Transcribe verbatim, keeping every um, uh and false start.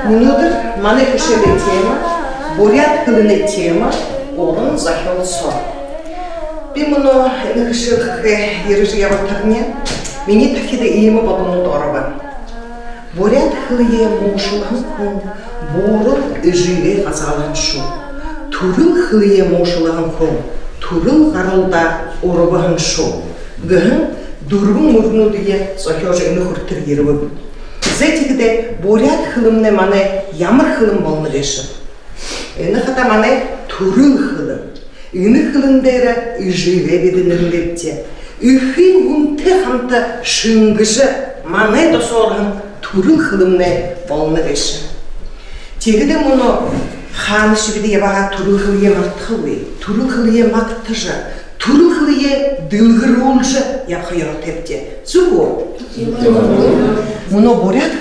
Мүнөөдэр манай хэшээлэй тема, буряад хэлэнэй тема, уран зохёол соо. Би мүнөө энэ хэшээл хэхэеэ ерэжэ ябатарни, минии тархида иимэ бодолнууд оробо. Буряад хэлэеэ муушалһан хүн буурал эжыгээ газаалһан шүү. Түрэл хэлэеэ муушалһан хүн түрэл гаралдаа урбаһан шүү гэһэн дүрбэн мүрнүүдые зохёожо энэ хүрэтэр ерэбэб. Зэ, тиихэдээ буряад хэлэмнай манай ямар хэлэн болоно гээшэб? Энэ хадаа манай түрэл хэлэн. Энэ хэлэн дээрэ эжыгээ бидэ нэрлээбди. Эхын үнтэй хамта шэнгэжэ, манай досоорһон түрэл хэлэмнай болоно гээшэ. Тиихэдээ мүнөө хаанашье бидэ ябаһаа түрэл хэлэеэ мартахагүй, түрэл хэлэеэ магтажа, түрэл хэлэеэ дэлгэрүүлжэ ябаха ёһотойбди. Зүб гү? Мүнөө буряад